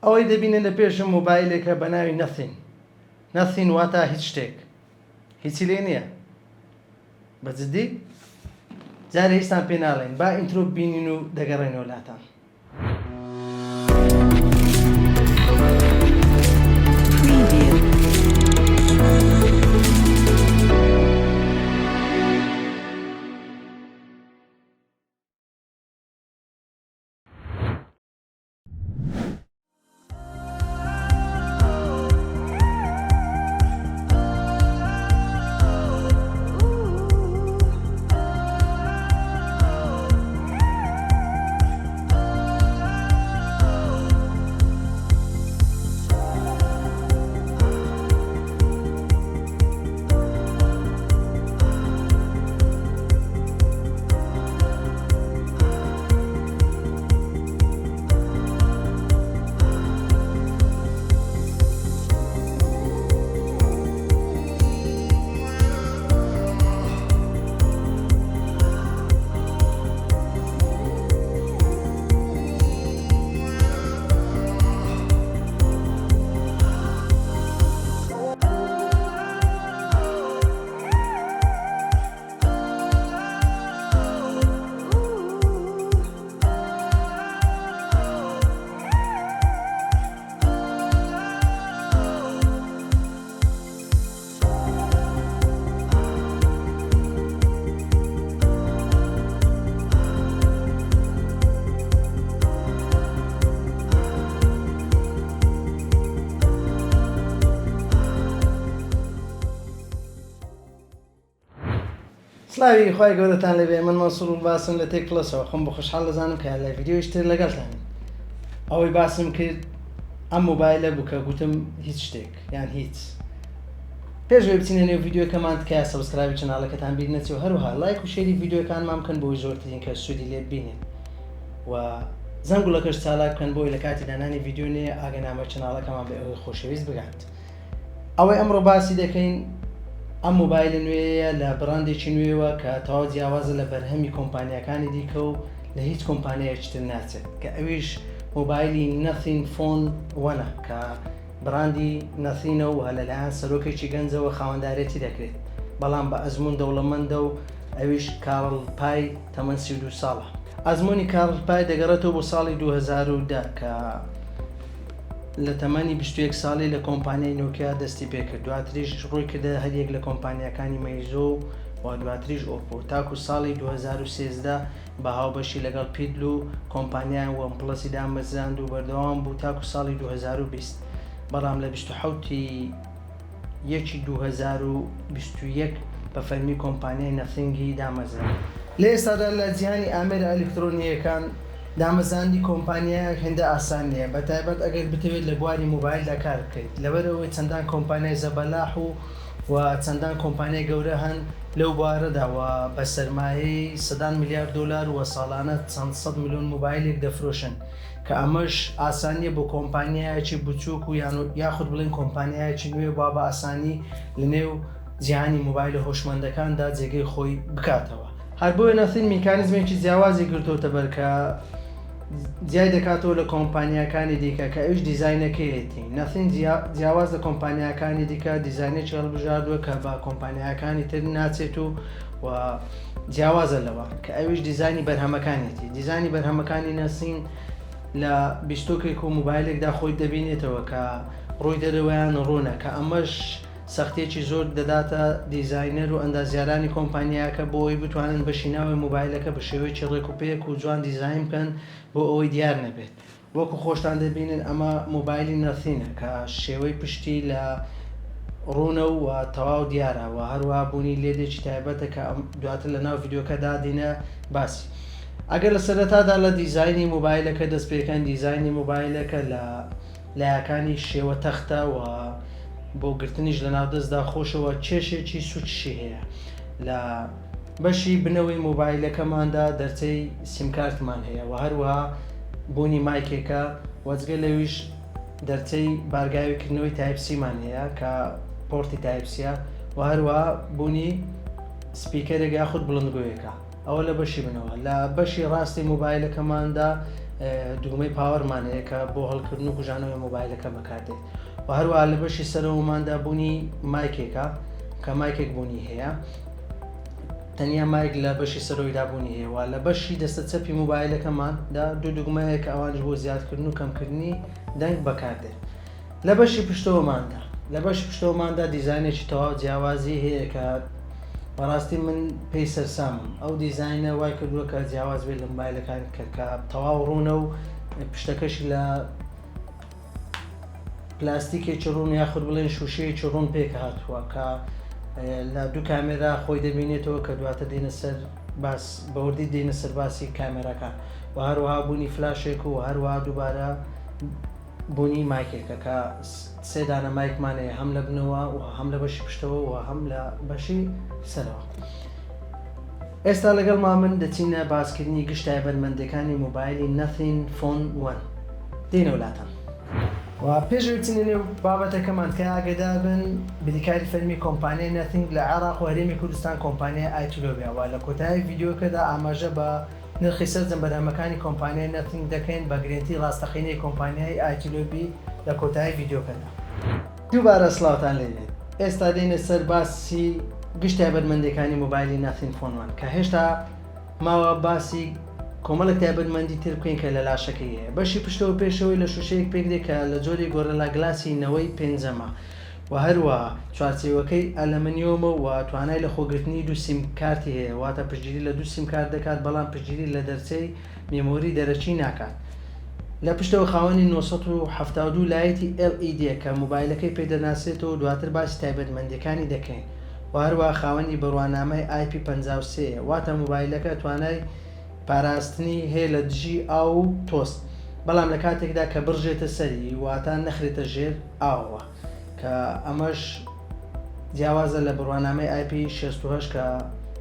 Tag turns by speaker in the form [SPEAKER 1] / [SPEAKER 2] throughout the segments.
[SPEAKER 1] ئەوەی دەبینن لە پێشم مۆبایلێکە بە ناوی Nothing. Nothing واتا هیچ شتێک. هیچی لێ نییە. بە جدی؟ جارێ هیچتان پێ ناڵێین. با intro ببینین و دەگەڕێینەوە لاتان. سڵاوی خوای گەورەتان لێبێ من مەنسوور باسم لە تێک پڵەسەوە خۆم بە خۆشحاڵ دەزانم کە لە ڤیدیۆیش تر لەگەڵتانم ئەوەی باسم کرد ئەم مۆبایلە بوو کە گوتم هیچ شتێک یان هیچ پێش ئەوەی بچینە نێو ڤیدیۆکەمان تکایە subscribe ی channel ەکەتان بیر نەچێ و هەروەها لایک و share ی ڤیدیۆکانمان بکەن بۆی زۆرترین کەس سوودی لێ ببینن و زەنگوڵەکەش چالاک بکەن بۆی لە کاتی دانانی ڤیدیۆ نوێ ئاگەنامەی channel ەکەمان بە ئێوەی خۆشەویست بگات. ئەوەی ئەمڕۆ باسی دەکەین ئەم مۆبایلە نوێیە لە بڕاندێکی نوێوە کە تەواو جیاوازە لە بەرهەمی کۆمپانیاکانی دیکە و لە هیچ کۆمپانیایەکی تر ناچێت کە ئەویش مۆبایلی Nothing Phone 1 ە کە بڕاندی Nothing ە و لەلایەن سەرۆکێکی گەنجەوە خاوەندارێتی دەکرێت بەڵام بە ئەزموون دەوڵەمەندە و ئەویش کارڵ پای تەمەن 32 ساڵە. ئەزموونی کارڵ پای دەگەڕێتەوە بۆ ساڵی 2010 کە لە تەمەنی 21 ساڵی لە کۆمپانیای نۆکیا دەستی پێکرد، دواتریش ڕووی کردە هەریەک لە کۆمپانیاکانی مەیزۆ و دواتریش ئۆپۆ، تاکو ساڵی 2013 بە هاوبەشی لەگەڵ پیت لو کۆمپانیای وەن پڵەسی دامەزراند و بەردەوام بوو تاکو ساڵی 2020 بەڵام لە 27 ی یەکی 2021 بە فەرمی کۆمپانیای نەسینگی دامەزراند. لە ئێستادا لە جیهانی ئامێرە ئەلیکترۆنییەکان دامەزراندنی کۆمپانیایەک هێندە ئاسان نییە، بەتایبەت ئەگەر بتەوێت لە بواری مۆبایلدا کار بکەیت، لەبەرئەوەی چەندان کۆمپانیای زەبەلاح و و چەندان کۆمپانیای گەورە هەن لەو بوارەدا و بە سەرمایەی سەدان ملیار دۆلار و ساڵانە چەند سەد ملیۆن مۆبایلێک دەفرۆشن کە ئەمەش ئاسان نییە بۆ کۆمپانیایەکی بچووک و یان یاخود بڵێین کۆمپانیایەکی نوێ وا بە ئاسانی لەنێو جیهانی مۆبایلە هۆشمەندەکاندا جێگەی خۆی بکاتەوە. هەر بۆیە نەسین میکانیزمێکی جیاوازی گرتۆتە بەر کە جیای دەکاتەوە لە کۆمپانیاکانی دیکە کە ئەویش دیزاینەکەیەتی. نەسین جیاواز لە کۆمپانیاکانی دیکە دیزاینێکی هەڵبژاردووە کە بە کۆمپانیاکانی تر ناچێت و و جیاوازە لەوە کە ئەویش دیزاینی بەرهەمەکانیەتی. دیزاینی بەرهەمەکانی نەسین لە بیستۆکێک و مۆبایلێکدا خۆی دەبینێتەوە کە ڕووی دەرەوەیان ڕوونە کە ئەمەش سەختییەکی زۆر دەداتە دیزاینەر و ئەندازیارانی کۆمپانیاکە بۆ ئەوەی بتوانن بەشی ناوەوەی مۆبایلەکە بە شێوەیەکی ڕێک و پێک و جوان دیزاین بکەن بۆ ئەوەی دیار نەبێت. وەکو خۆشتان دەبینن ئەمە مۆبایلی نەسینە کە شێوەی پشتی لە ڕوونە و تەواو دیارە و هەروەها بوونی LED ێکی تایبەتە کە دواتر لە ناو ڤیدیۆکەدا دینە باسی. ئەگەر لە سەرەتادا لە دیزاینی مۆبایلەکە دەست پێکەن دیزاینی مۆبایلەکە لە لایەکانی شێوە تەختە و بۆ گرتنیش لە ناو دەستدا خۆشە و کێشێکی سوچشی هەیە. لە بەشی بنەوەی مۆبایلەکەماندا دەرچەی سیمکارتمان هەیە و هەروەها بوونی مایکێکە و جگە لەویش دەرچەی بارگاوی کردنەوەی Type-C مان هەیە کە پۆرتی Type-C ە و هەروەها بوونی speaker ێک یاخود بڵندگۆیەکە. ئەوە لە بەشی بنەوە. لە بەشی ڕاستی مۆبایلەکەماندا دوگمەی power مان هەیە کە بۆ هەڵکردن و کوژانەوەی مۆبایلەکە بەکاردێت و هەروەها لە بەشی سەرەوەماندا بوونی مایکێکە کە مایکێک بوونی هەیە تەنیا مایک لە بەشی سەرەوەیدا بوونی هەیە و لە بەشی دەستە چەپی مۆبایلەکەماندا دوو دوگمە هەیە کە ئەوانیش بۆ زیادکردن و کەمکردنی دەنگ بەکاردێت. لە بەشی پشتەوەماندا لە بەشی پشتەوەماندا دیزاینێکی تەواو جیاوازی هەیە کە بەڕاستی من پێی سەرسامم. ئەو دیزاینە وای کردووە کە جیاواز بێت لە مۆبایلەکانی کە کە تەواو ڕوونە و پشتەکەشی لە پلاستیکێکی ڕوون یاخود بڵێن شوشەیەکی ڕوون پێکهاتووە کە لە دوو کامێرا خۆی دەبینێتەوە کە دواتر دێنە سەر باس بەوردی دێنە سەر باسی کامێراکان و هەروەها بوونی فلاشێک و هەروەها دووبارە بوونی مایکێکە کە سێ دانە مایکمان هەیە هەم لە بنەوە و هەم لە بەشی پشتەوە و هەم لە بەشی سەرەوە. ئێستا لەگەڵ مامن دەچینە باسکردنی گشت تایبەتمەندیەکانی مۆبایلی Nothing Phone 1. دێینەوە لاتان. و پێش ئەوەی بچینە نێو بابەتەکەمان تکایە ئاگەداربن بریکاری فەرمی کۆمپانیای Nothing لە عێراق و هەرێمی کوردستان کۆمپانیای ئایتلۆبیە و لە کۆتایی ڤیدیۆکەدا ئاماژە بە نرخی سەرجەم بەرهەمەکانی کۆمپانیای Nothing دەکەین بە گرێنتی ڕاستەقینەی کۆمپانیای ئایتلۆبی لە کۆتایی ڤیدیۆکەدا. دووبارە سڵاوتان لێبێت ئێستا دێینە سەر باسی گشت تایبەتمەندیەکانی مۆبایلی Nothing Phone 1 کە هێشتا ماوە باسی کۆمەڵێک تایبەتمەندی تر بکەین کە لە لاشەکەی هەیە. بەشی پشتەوە پێشەوەی لە شوشەیەک پێکدێت کە لە جۆری Gorilla Glass ی نەوەی پێنجەمە و هەروەها چوارچێوەکەی ئەلەمنیۆمە و توانای لەخۆگرتنی دوو سیم کارتی هەیە واتە پشتگیری لە دوو سیم کارت دەکات بەڵام پشتگیری لە دەرچەی memory دەرەکی ناکات. لە پشتەوە خاوەنی 972 لایتی LED ە کە مۆبایلەکەی پێ دەناسرێتەوە و دواتر باسی تایبەتمەندیەکانی دەکەین و هەروەها خاوەنی بڕوانامەی IP 53 یە واتە مۆبایلەکە توانای پاراستنی هەیە لە دژی ئاو و تۆز بەڵام لە کاتێکدا کە بڕژێتە سەری واتە نەخرێتە ژێر ئاوەوە کە ئەمەش جیاوازە لە بڕوانامەی IP 68 کە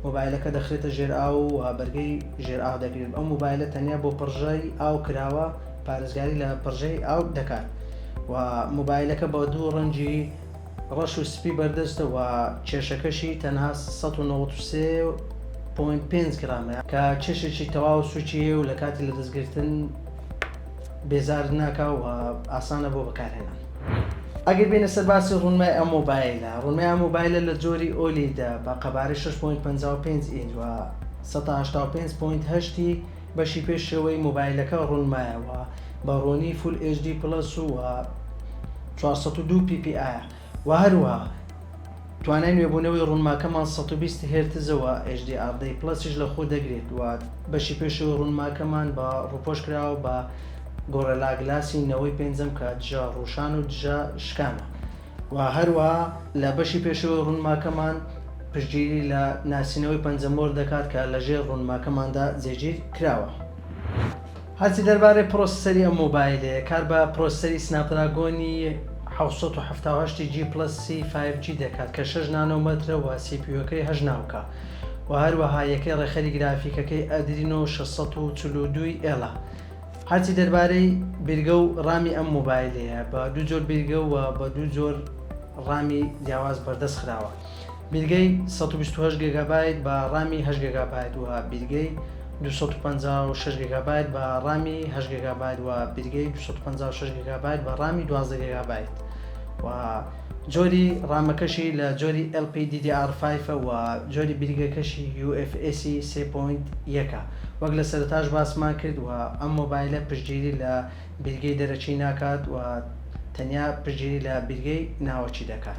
[SPEAKER 1] مۆبایلەکە دەخرێتە ژێر ئاو و بەرگەی ژێر ئاو دەگرێت. ئەو مۆبایلە تەنیا بۆ پڕژەی ئاو کراوە، پارێزگاری لە پڕژەی ئاو دەکات و مۆبایلەکە بە دوو ڕەنگی ڕەش و سپی بەردەستە و کێشەکەشی تەنها 193.5 گرامە کە کێشێکی تەواو سوکی هەیە و لە کاتی لەدەستگرتن بێزارت ناکا و ئاسانە بۆ بەکارهێنان. ئەگەر بێینە سەر باسی ڕوونمای ئەم مۆبایلە، ڕوونمای ئەم مۆبایلە لە جۆری OLED ە بە قەبارەی 6.55 ئینج و 185.8 ی بەشی پێشەوەی مۆبایلەکە ڕوونمایە و بە ڕوونی Full HD Plus و 402 PPI و هەروەها توانای نوێبوونەوەی ڕوونماکەمان 120 هێرتزە و HDR دەی Plus یش لەخۆ دەگرێت و بەشی پێشەوەی ڕوونماکەمان بە ڕووپۆش کراوە بە Gorilla Glass ی نەوەی پێنجەم کە دژە ڕووشان و دژە شکانە و هەروەها لە بەشی پێشەوەی ڕوونماکەمان پشتگیری لە ناسینەوەی پەنجەمۆر دەکات کە لەژێر ڕوونماکەماندا جێگیر کراوە. هەرچی دەربارەی processor ی ئەم مۆبایلەیە، کار بە processor ی Snapdragon ی 778 G Plus ی 5G دەکات کە شەش نانۆمەترە و CPU یەکەی هەشت ناوکە و هەروەها یەکەی ڕێکخەری گرافیکەکەی Adreno 642 L ە. هەرچی دەربارەی بیرگە و ڕامی ئەم مۆبایلەیە، بە دوو جۆر بیرگە و بە دوو جۆر ڕامی جیاواز بەردەست خراوە. بیرگەی 128 گێگابایت بە ڕامی 8 گێگابایت و بیرگەی 256 گێگابایت بە ڕامی 8 گێگابایت و بیرگەی 256 گێگابایت بە ڕامی 12 گێگابایت و جۆری ڕامەکەشی لە جۆری LPDDR5 و جۆری بیرگەکەشی UFS 3.1 وەک لە سەرەتاش باسمان کرد و ئەم مۆبایلە پشتگیری لە بیرگەی دەرەکی ناکات و تەنیا پشتگیری لە بیرگەی ناوەکی دەکات.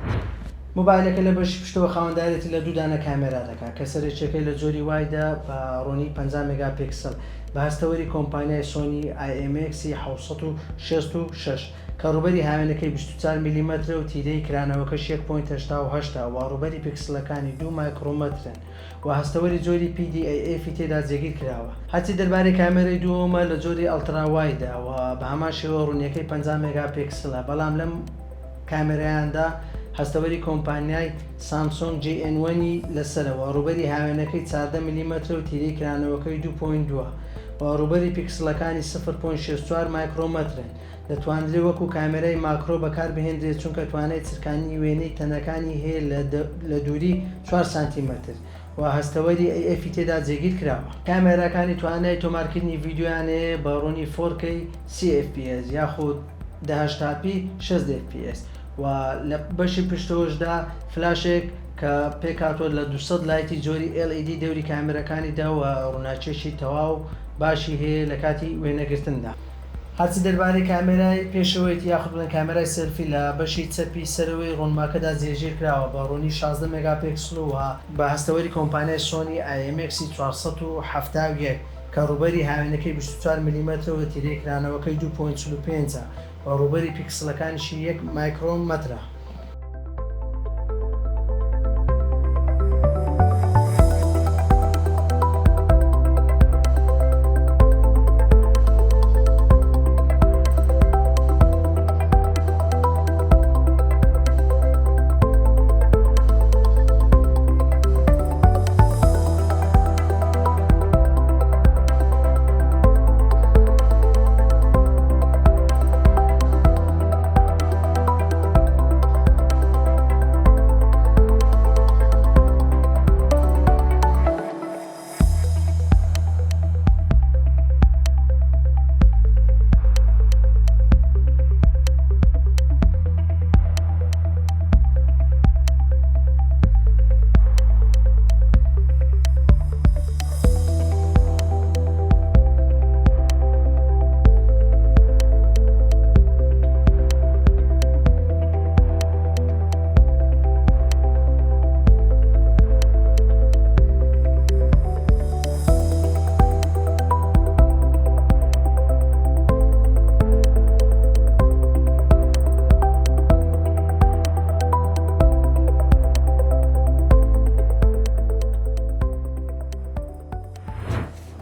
[SPEAKER 1] مۆبایلەکە لە بەشی پشتەوە خاوەندارێتی لە دوو دانە کامێرا دەکات کە سەرەکیەکەی لە جۆری wide ە بە ڕوونی 50 مێگاپیکسڵ بە هەستەوەری کۆمپانیای سۆنی IMX 766 کە ڕووبەری هاوێنەکەی 24 میلیمەترە و تیرەی کرانەوەکەش 1.88 ە و ڕووبەری پیکسڵەکانی دوو مایکرۆمەترن و هەستەوەری جۆری PDAF ی تێدا جێگیر کراوە. هەرچی دەربارەی کامێرەی دووەمە لە جۆری ultra wide ە و بە هەمان شێوە ڕوونیەکەی 50 مێگاپیکسڵە بەڵام لەم کامێرایاندا هەستەوەری کۆمپانیای سامسۆنگ JN1 ی لەسەرە و ڕووبەری هاوێنەکەی 14 ملیمەترە و تیرەی کرانەوەکەی دوو point دووە و ڕووبەری پیکسڵەکانی سفر point 64 مایکرۆمەترن. دەتوانرێت وەکو کامێرای ماکرۆ بەکاربهێنرێت چونکە توانای چرکاندنی وێنەی تەنەکانی هەیە لە دووری چوار سانتیمەتر و هەستەوەری AF ی تێدا جێگیر کراوە. کامێراکانی توانای تۆمارکردنی ڤیدیۆیان هەیە بە ڕوونی 4K 30 FPS یاخود 1080p 60 FPS و لە بەشی پشتەوەشدا فلاشێک کە پێکهاتووە لە 200 light ی جۆری LED دەوری کامێراکانی دا و ڕووناکیەکی تەواو باشی هەیە لە کاتی وێنەگرتندا. هەرچی دەربارەی کامێرای پێشەوەیەتی یاخود بڵێن کامێرای سێلفی لە بەشی چەپی سەرەوەی ڕوونماکەدا جێگیر کراوە بە ڕوونی 16 مێگاپێکسڵ و بە هەستەوەری کۆمپانیای سۆنی IMX 471 کە ڕووبەری هاوێنەکەی 24 ملیمەترە و تیرەی کرانەوەکەی 2.45 ە و ڕووبەری پیکسڵەکانیشی یەک مایکرۆمەترە.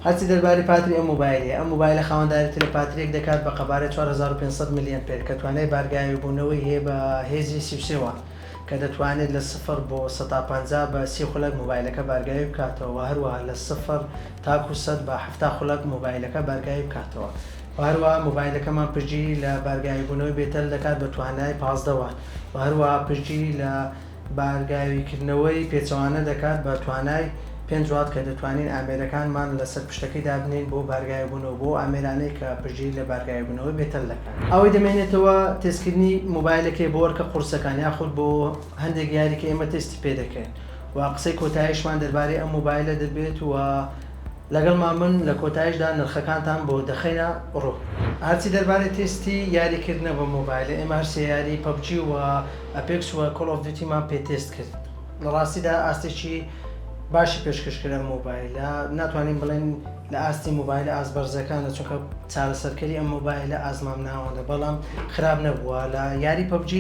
[SPEAKER 1] هەرچی دەربارەی پاتری ئەم مۆبایلەیە، ئەم مۆبایلە خاوەندارێتی لە پاترییەک دەکات بە قەبارەی 4500 ملیەمپێر کە توانای بارگاویبوونەوەی هەیە بە هێزی 33 وات کە دەتوانێت لە سفر بۆ 50% بە 30 خولەک مۆبایلەکە بارگاوی بکاتەوە و هەروەها لە سفر تاکو 100 بە 70 خولەک مۆبایلەکە بارگاوی بکاتەوە و هەروەها مۆبایلەکەمان پشتگیری لە بارگاویبوونەوەی بێتەل دەکات بە توانای 15 وات و هەروەها پشتگیری لە بارگاویکردنەوەی پێچەوانە دەکات بە توانای 5 وات کە دەتوانین ئامێرەکانمان لەسەر پشتەکەی دابنێین بۆ بارگاویبوونەوە بۆ ئەو ئامێرانەی کە پشتگیری لە بارگاویبوونەوەی بێتەل دەکەن. ئەوەی دەمێنێتەوە تێستکردنی مۆبایلەکەی بۆ ئەرکە قورسەکان یاخود بۆ هەندێک یاری کە ئێمە تێستی پێ دەکەین و قسەی کۆتاییشمان دەربارەی ئەم مۆبایلە دەبێت و لەگەڵمان بن لە کۆتاییشدا نرخەکانتان بۆ دەخەینە ڕوو. هەرچی دەربارەی تێستی یاریکردنە بە مۆبایلە ئێمە هەرسێ یاری PUBG و Apex و Call of Duty مان پێ تێست کرد لە ڕاستیدا ئاستێکی باشی پێشکەش کرد ئەم مۆبایلە ناتوانین بڵێن لە ئاستی مۆبایلە ئاست بەرزەکانە چونکە چارەسەرکەری ئەم مۆبایلە ئاست مامناوەندە بەڵام خراپ نەبووە لە یاری PUBG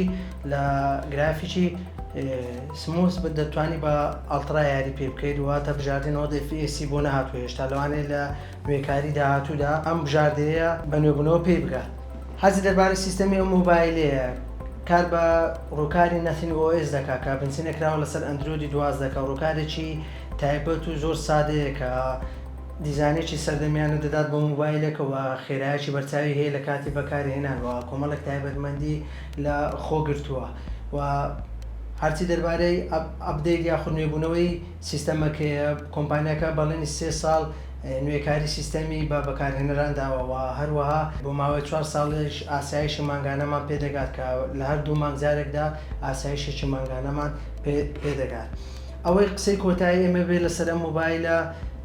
[SPEAKER 1] لە گرافیکی smooth دەتوانی بە ultra یاری پێ بکەیت واتە بژاردەی 90 FPS بۆ نەهاتووە هێشتا لەوانەیە لە نوێکاری داهاتوودا ئەم بژاردەیە بە نوێبوونەوە پێی بگات. هەرچی دەربارەی سیستەمی ئەم مۆبایلەیە کار بە ڕووکاری Nothing OS دەکات کە بنچینە کراوە لەسەر ئەندرۆیدی 12 کە ڕووکارێکی تایبەت و زۆر سادەیە کە دیزانێکی سەردەمیانە دەدات بە مۆبایلەکە و خێرایەکی بەرچاوی هەیە لە کاتی بەکارهێنان و کۆمەڵێک تایبەتمەندی لە خۆ گرتووە و هەرچی دەربارەی update یاخود نوێبوونەوەی سیستەمەکەیە کۆمپانیاکە بەڵێنی سێ ساڵ نوێکاری سیستەمی بە بەکارهێنەران داوە و هەروەها بۆ ماوەی چوار ساڵیش ئاسایشی مانگانەمان پێدەگات کە لە هەر دوو مانگ جارێکدا ئاسایشێکی مانگانەمان پێدەگات. ئەوەی قسەی کۆتایی ئێمە بێ لەسەر ئەم مۆبایلە،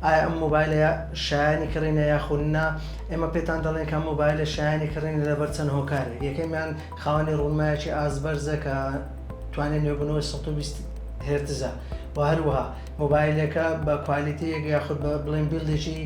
[SPEAKER 1] ئایا ئەم مۆبایلە شایانی کڕینە یاخود نا؟ ئێمە پێتان دەڵێین کە ئەم مۆبایلە شایانی کڕینە لەبەر چەند هۆکارێک، یەکەمیان خاوەنی ڕوونمایەکی ئاست بەرزە کە توانای نوێبوونەوەی 120 هێرتزە و هەروەها مۆبایلەکە بە کوالیتییەک یاخود بە بڵێین build ێکی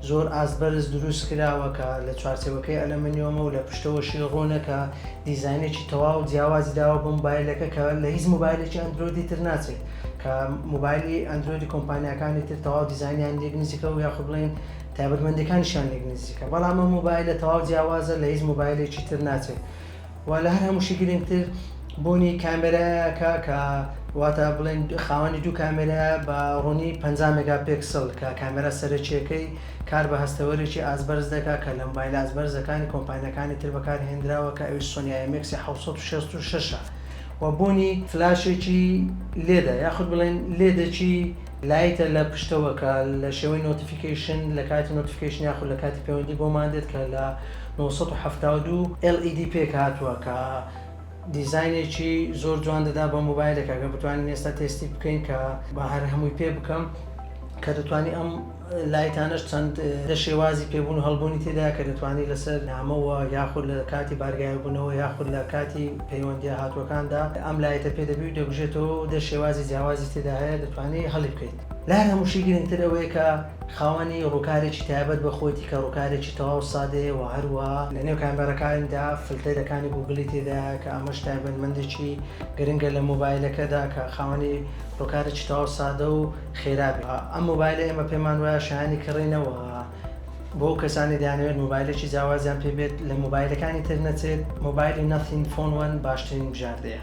[SPEAKER 1] زۆر ئاست بەرز دروست کراوە کە لە چوارچێوەکەی ئەلەمنیۆمە و لە پشتەوەشی ڕوونە کە دیزاینێکی تەواو جیاوازی داوە بۆ مۆبایلەکە کە لە هیچ مۆبایلێکی ئەندرۆیدی تر ناچێت کە مۆبایلی ئەندرۆیدی کۆمپانیاکانی تر تەواو دیزاینیان لێک نزیکە و یاخود بڵێین تایبەتمەندیەکانیشیان لێک نزیکە بەڵام ئەم مۆبایلە تەواو جیاوازە لە هیچ مۆبایلێکی تر ناچێت و لە هەر هەمووشی گرنگتر بوونی کامێرایەکە کە واتە بڵێن خاوەنی دوو کامێرایە بە ڕوونی 50 مێگاپێکسڵ کە کامێرا سەرەکیەکەی کار بە هەستەوەرێکی ئاست بەرز دەکات کە لە مۆبایلە ئاست بەرزەکانی کۆمپانیاکانی تر بەکارهێنراوە کە ئەویش سۆنی IMX 766 ە و بوونی فلاشێکی LED ە یاخود بڵێن LED ێکی light ە لە پشتەوە کە لە شێوەی notification لە کاتی notification یاخود لە کاتی پەیوەندی بۆمان دێت کە لە 972 LED پێک هاتووە کە دیزاینێکی زۆر جوان دەدا بە مۆبایلەکە. گەر بتوانین ئێستا تێستی بکەین کە بە هەر هەمووی پێ بکەم، کە دەتوانی ئەم light انەش چەند لە شێوازی پێبوون و هەڵبوونی تێدا کە دەتوانی لەسەر نامەوە یاخود لە کاتی بارگاویبوونەوە یاخود لە کاتی پەیوەندیە هاتووەکاندا ئەم light ە پێ دەبی و دەگوژێتەوە و دە شێوازی جیاوازی تێدا هەیە دەتوانی هەڵی بکەیت. لە هەر هەمووشی گرنگتر ئەوەیە کە خاوەنی ڕووکارێکی تایبەت بە خۆیتی کە ڕووکارێکی تەواو سادەیە و هەروەها لە نێو کامێڕەکانیدا فلتەرەکانی گووگڵی تێدایە کە ئەمەش تایبەتمەندێکی گرنگە لە مۆبایلەکەدا کە خاوەنی ڕووکارێکی تەواو سادە و خێرا بێت. ئەم مۆبایلە ئێمە پێمان وایە شایانی کڕینە و بۆ ئەو کەسانەی دەیانەوێت مۆبایلێکی جیاوازیان پێ بێت لە مۆبایلەکانی تر نەچێت، مۆبایلی Nothing Phone 1 باشترین بژاردەیە.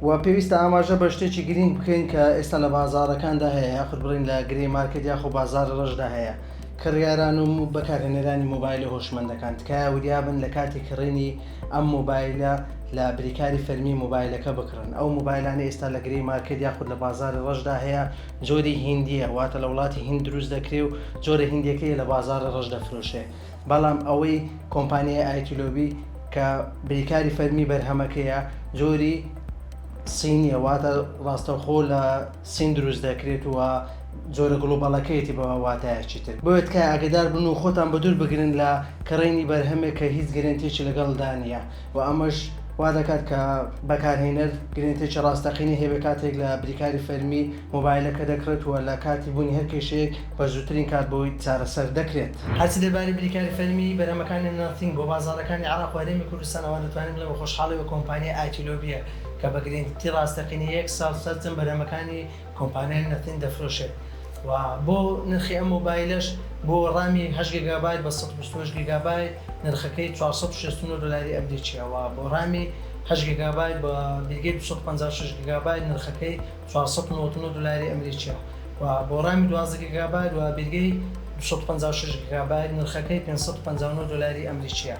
[SPEAKER 1] وە پێویستە ئاماژە بە شتێکی گرینگ بکەین کە ئێستا لە بازاڕەکاندا هەیە یاخود بڵێین لە gray market یاخۆ بازاڕی ڕەشدا هەیە، کڕیاران و بەکارهێنەرانی مۆبایلە هۆشمەندەکان تکایە وریابن لە کاتی کڕینی ئەم مۆبایلە لە بریکاری فەرمی مۆبایلەکە بکڕن، ئەو مۆبایلانەی ئێستا لە gray market یاخود لە بازاڕی ڕەشدا هەیە جۆری هیندییە واتە لە وڵاتی هیند دروست دەکرێ و جۆرە هیندیەکەی لە بازاڕی ڕەش دەفرۆشرێ بەڵام ئەوەی کۆمپانیای ئایتیلۆبی کە بریکاری فەرمی بەرهەمەکەیە جۆری سینیە واتە ڕاستەوخۆ لە سین دروست دەکرێت و جۆرە global ەکەیەتی بە واتایەکی تر. بۆیە تکایە ئاگەدار بن و خۆتان بەدوور بگرن لە کڕینی بەرهەمێک کە هیچ گرێنتیەکی لەگەڵدا نییە و ئەمەش وا دەکات کە بەکارهێنەر گرێنتیەکی ڕاستەقینەی هەبێت کاتێک لە بریکاری فەرمی مۆبایلەکە دەکڕێت و لە کاتی بوونی هەر کێشەیەک بە زووترین کات بۆی چارەسەر دەکرێت. هەرچی دەربارەی بریکاری فەرمی بەرهەمەکانی Nothing بۆ بازاڕەکانی عێراق و هەرێمی کوردستان ئەوا دەتوانین بڵێین بە خۆشحاڵیەوە کۆمپانیای ئایتیلۆبیە کە بە گرێنتی ڕاستەقینەی یەک ساڵ سەرجەم بەرهەمەکانی کۆمپانیای Nothing دەفرۆشێت و بۆ نرخی ئەم مۆبایلەش بۆ ڕامی هەشت گێگابایت بە 128 گێگابایت نرخەکەی 469 دۆلاری ئەمریکییە و بۆ ڕامی هەشت گێگابایت بە بیرگەی 256 گێگابایت نرخەکەی 499 دۆلاری ئەمریکییە و بۆ ڕامی 12 گێگابایت و بیرگەی 256 گێگابایت نرخەکەی 559 دۆلاری ئەمریکییە.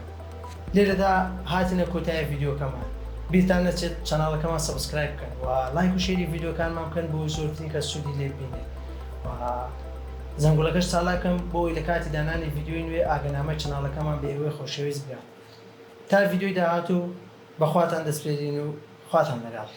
[SPEAKER 1] لێرەدا هاتینە کۆتایی ڤیدیۆکەمان بیرتان نەچێت channel ەکەمان subscribe بکەن و لایک و share ی ڤیدیۆکانمان بکەن بۆ زۆرترین کەس سوودی لێ ببینێت و زەنگوڵەکەش چالاکەم بۆ ئەوەی لە کاتی دانانی ڤیدیۆی نوێ ئاگەنامەی channel ەکەمان بە ئێوەی خۆشەویست بگات. تا ڤیدیۆی داهاتوو بە خواتان دەسپێرین و خواتان لەگەڵ.